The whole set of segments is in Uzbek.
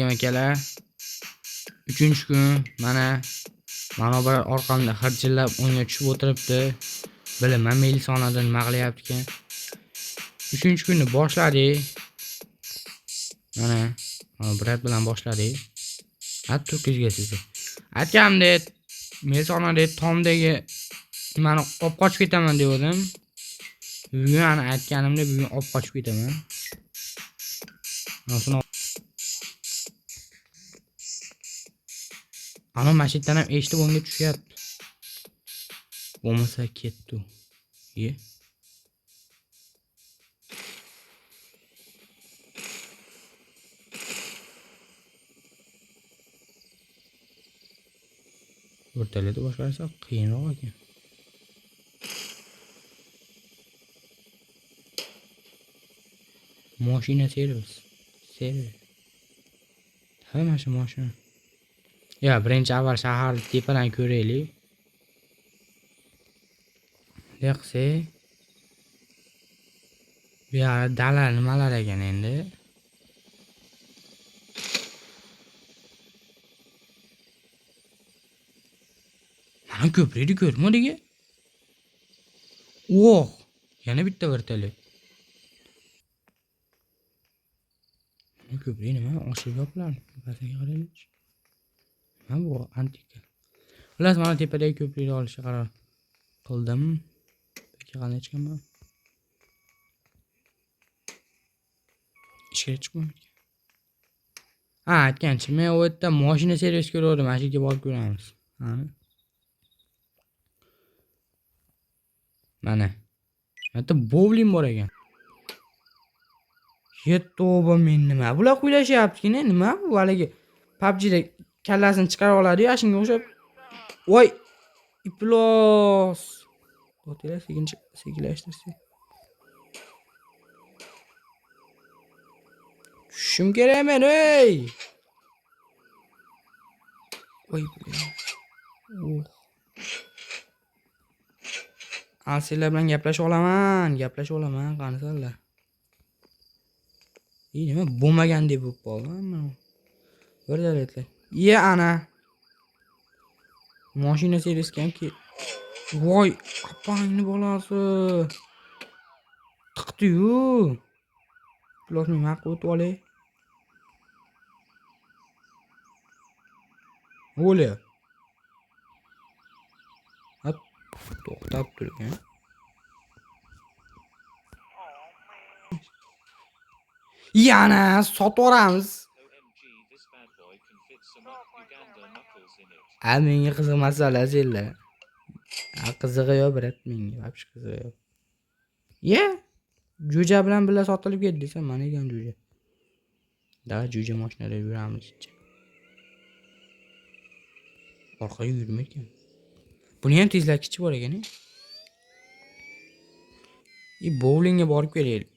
Akalar. 3-kun mana bir orqamda xirchillab o'yinga tushib o'tiribdi. Bilaman, melisxonada nima qilyapti ekan. 3-kunni boshladik. Mana brat bilan boshladik. Ha, turkizga sizni. Aytganimdek, melisxonada tomdagi nimani olib qochib ketaman degandim. Bugun ana aytganimdek bugun olib qochib ketaman. Ana mana shu yerdan ham eshitib o'ngga tushyapti. Bo'lmasa ketdi. Ye. Vertolyotni boshqarsa qiyinroq ekan. Mashina servis. Servis. Ha, mana shu mashina. Ya, birinchi avval shaharni tepadan ko'raylik. Bunday qilsak, bu yoqda dala nimalar ekan endi? Mana ko'prikni ko'rmadik. Oh, yana bitta vertolyot. Mana ko'prik nima? Ochilib yopiladi. Tepasiga qaraylikchi. Nima bu? Antika. Xullas, mana tepadagi ko'prikni olishga qaror qildim. Peki qanday chiqaman? Ishga chiqmaydi. Ha, aytgancha, men u yerda mashina servis ko'rdim, mana shu yerga borib ko'ramiz. Ha. Mana. Mana bowling bor ekan. Tavba, men nima? Bular kuylashyapti-ku, nima bu haligi PUBG'da kallasini chiqarib oladi-yu, shunga o'xshab. Voy, iflos. To'xtanglar, sekin sekinlashtirsak. Tushishim kerak men, ey! Voy, oh. Sizlar bilan gaplashib olaman, gaplashib olaman, qanisanlar. Nima bo'lmagandek bo'lib qoldi hamma. Vertolyotlar. Ye ana. Mashina servisga ham voy, opangni bolasi. Tiqdi-yu. Iflosni nima qilib o'tib olay? Nima bo'lyapti? Ha, to'xtab turgan. Yana sotib yuboramiz. Ha, menga qiziq masala senlar. Ha, qizig'i yo'q, brat, menga вообще qizig'i yo'q. Ye, jo'ja bilan birga sotilib ketdi desam, mana ekan jo'ja. Da, jo'ja mashinada yuramiz. Orqaga yurma ekan. Buni ham tezlatkichi bor ekan. Bowlingga borib kelaylik.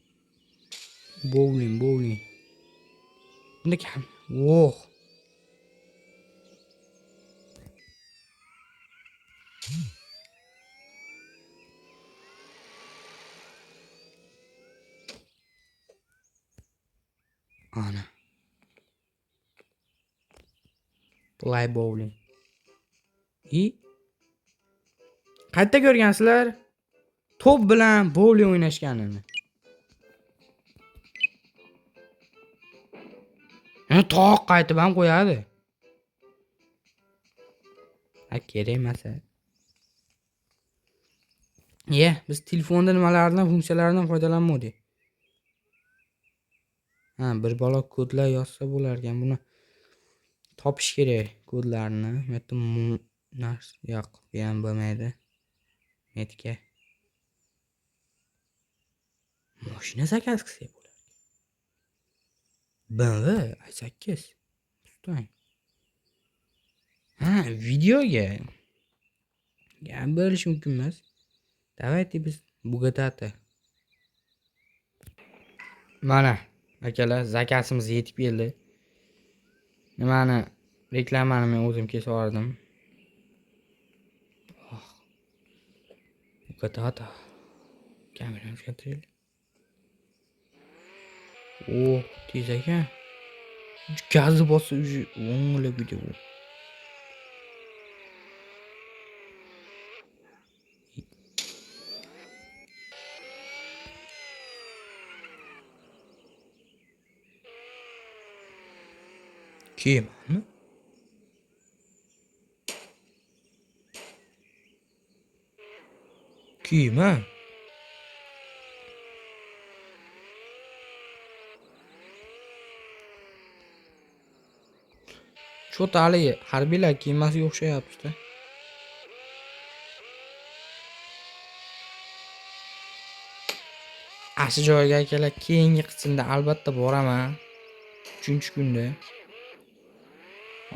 Bowling, bowling. Bunda kam. Oh. Ana. Play bowling. Qayerda ko'rgansizlar? To'p bilan bowling o'ynashganini. Toq qaytib ham qo'yadi. Ha, kerak emas. Ye, biz telefonda nimalardan, funksiyalaridan foydalanmadik. Ha, bir balo kodlar yozsa bo'lar ekan. Buni topish kerak kodlarni. Bu yerda narsa yo'q, bu ham bo'lmaydi. Metga. Mashina zakaz qilsak bo'lar. BMW i8. Mustang. Ha, videoga. Gap bo'lishi mumkin emas. Давайте biz Bugatti. Mana akalar, zakazimiz yetib keldi. Nimani reklamani men o'zim kesib yubordim. Oh. Bugatti. Kamerani o'zgartiraylik. Oh, tez ekan. Gazni bossa уже o'ngilib ketadi. Kemami? Kema. Cho'ta haligi harbiylar kemasiga o'xshayapti-da. Ashu joyga akalar keyingi qismda albatta boraman. 3-kunda.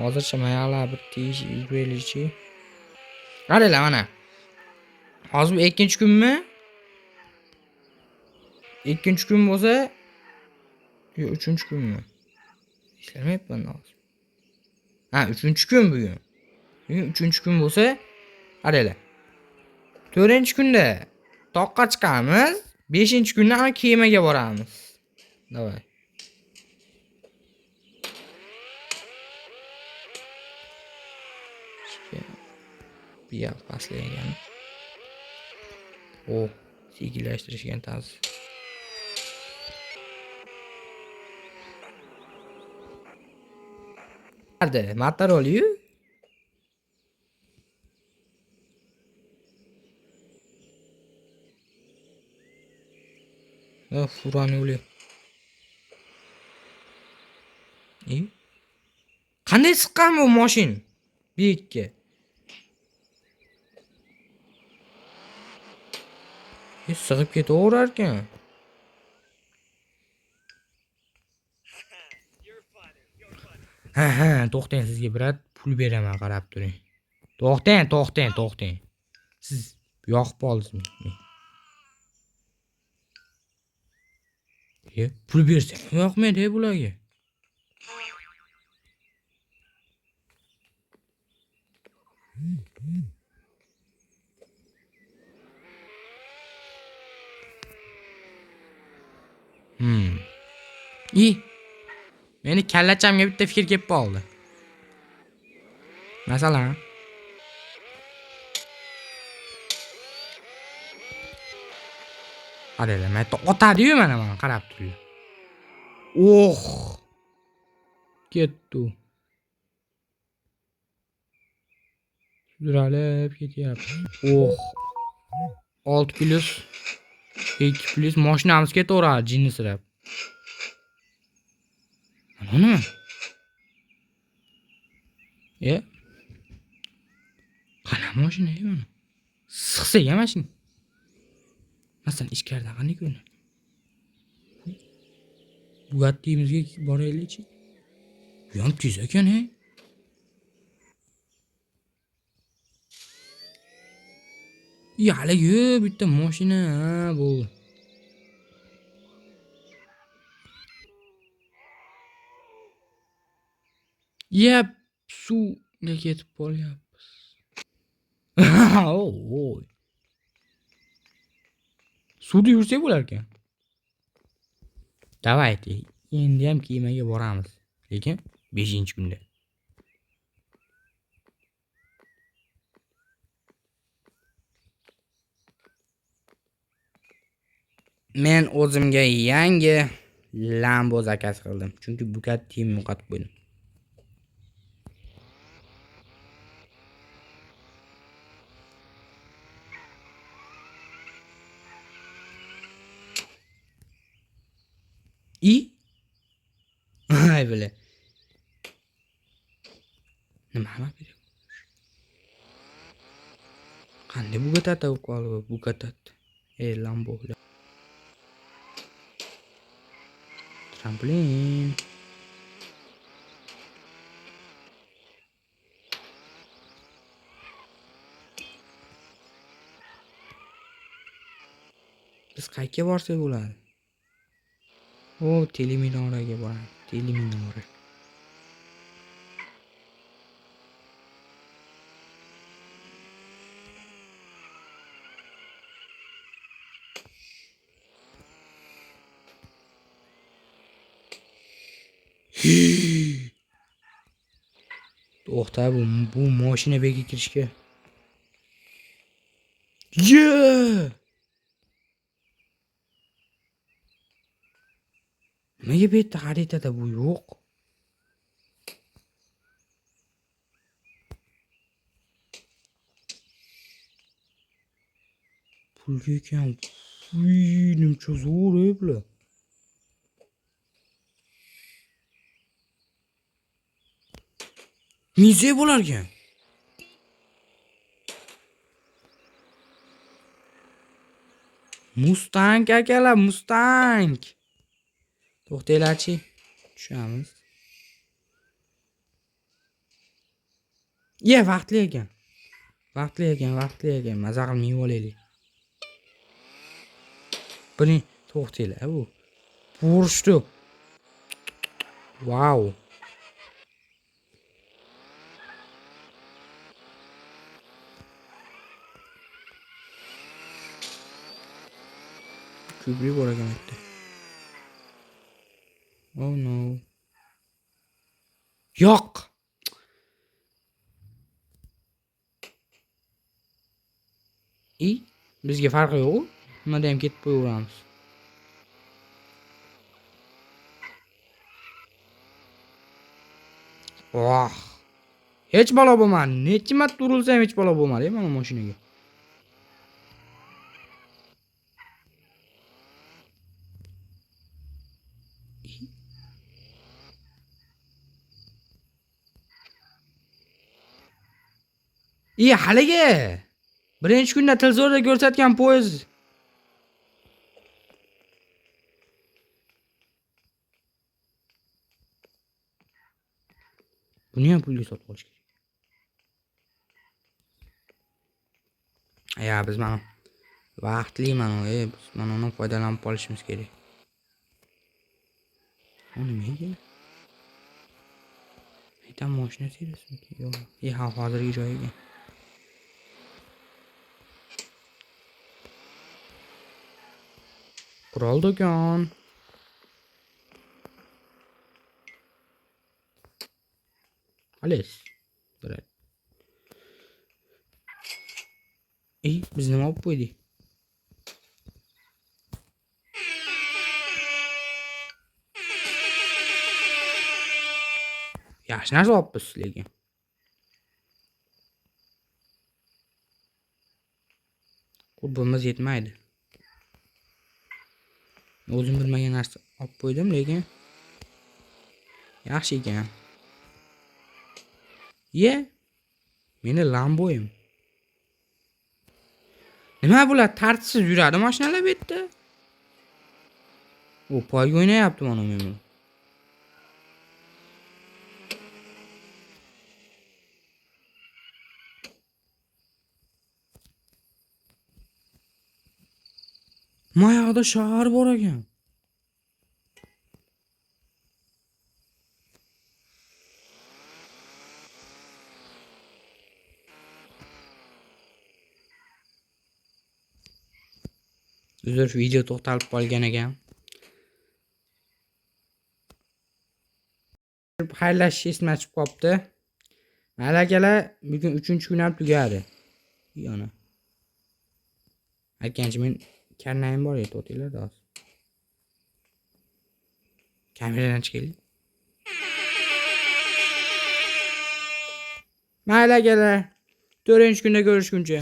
Hozircha mayoqlar bir tegish yuraylikchi. Qaranglar mana. Hozir bu 2-kunmi? 2-kun bo'lsa, yo 3-kunmi? Eslamayapman hozir. Ha, 3-kun bugun. Bugun 3-kun bo'lsa, qaranglar. 4-kunda toqqa chiqamiz, 5-kunda ana kemaga boramiz. Davay. Bu yoq pastlagan. O, sekinlashtirishgan tarz. Motorolyu. Furani o'li. Qanday siqqan bu mashin? Bu ikki. Sig'ib ketaverar ekan. Ha, ha, to'xtang, sizga brat pul beraman, qarab turing. To'xtang, to'xtang, to'xtang. Siz yoqib qoldingizmi? Pul bersam yoqmaydi bularga. Meni kallachamga bitta fikr kelib qoldi. Masalan, qaranglar, mana otadi-yu mana mana qarab turinglar. Oh! Ketdi. Sudralib ketyapti. Oh! 6 plus 2 plus mashinamiz ketaveradi jinnisirab. Mana nima? Qana mashina mana? Siqsak ham mashina. Masalan, ichkarida qanday ko'rinadi? Bugatti'mizga boraylikchi. Bu ham tez ekan, he. Haligi bitta mashina, ha, bo'ldi. Yep, suvga ketib qolyapmiz. Oy. Suvda yursak bo'lar ekan. Давайте, endi ham kemaga boramiz, lekin 5-kunda. Men o'zimga yangi Lambo zakaz qildim, chunki Bugatti'ni yo'qotib qo'ydim. Ay bile. Nima kerak? Qanday Bugatti bo'lib qoldi bu Bugatti? Lambo. Trampolin. Biz qayerga borsak bo'ladi? O, teleminoraga boramiz. Teleminora. To'xta, bu mashina bega kirishga. Ye! Nimaga bu yerda xaritada bu yo'q? Pulga ekan. Uy, nimcha zo'r ey bular. Minsak bo'larkan. Mustang akalar, Mustang. To'xtanglarchi. Tushamiz. Ye, vaqtli ekan. Vaqtli ekan, vaqtli ekan. Maza qilib minib olaylik. Buning to'xtanglar, bu Porsche. Vau. Ko'prik bor ekan bu yerda. Oh no. Yo'q. I bizga farqi yo'q. Nimada ham ketib qo'yaveramiz. Oh. Hech balo bo'lmadi. Necha marta urilsa ham hech balo bo'lmadi mana mashinaga. I haligi birinchi kunda televizorda ko'rsatgan poyezd. Buni ham pulga sotib olish kerak. Ya biz mana vaqtli mana, biz mana undan foydalanib qolishimiz kerak. U nimaga? Aytam mashina servismiki? Yo'q. Ha, hozirgi joyiga. Qurol do'kon. Xolos. Brat. Biz nima olib qo'ydik? Yaxshi narsa olibmiz lekin. Qurbimiz yetmaydi. O'zim bilmagan narsa olib qo'ydim, lekin yaxshi ekan. Ye, meni Lambo'yim. Nima bular tartibsiz yuradi mashinalar bu yerda? U poyga o'ynayapti mana men. Mayoqda shahar bor ekan. Uzr, video to'xtalib qolgan ekan. Xayrlashish esimdan chiqib qolibdi. Mayli akalar, bugun 3-kun ham tugadi. Yana. Aytgancha men karnayim bor edi, to'xtanglar hozir. Kameradan chiqaylik. Mayli akalar, 4-kunda ko'rishguncha.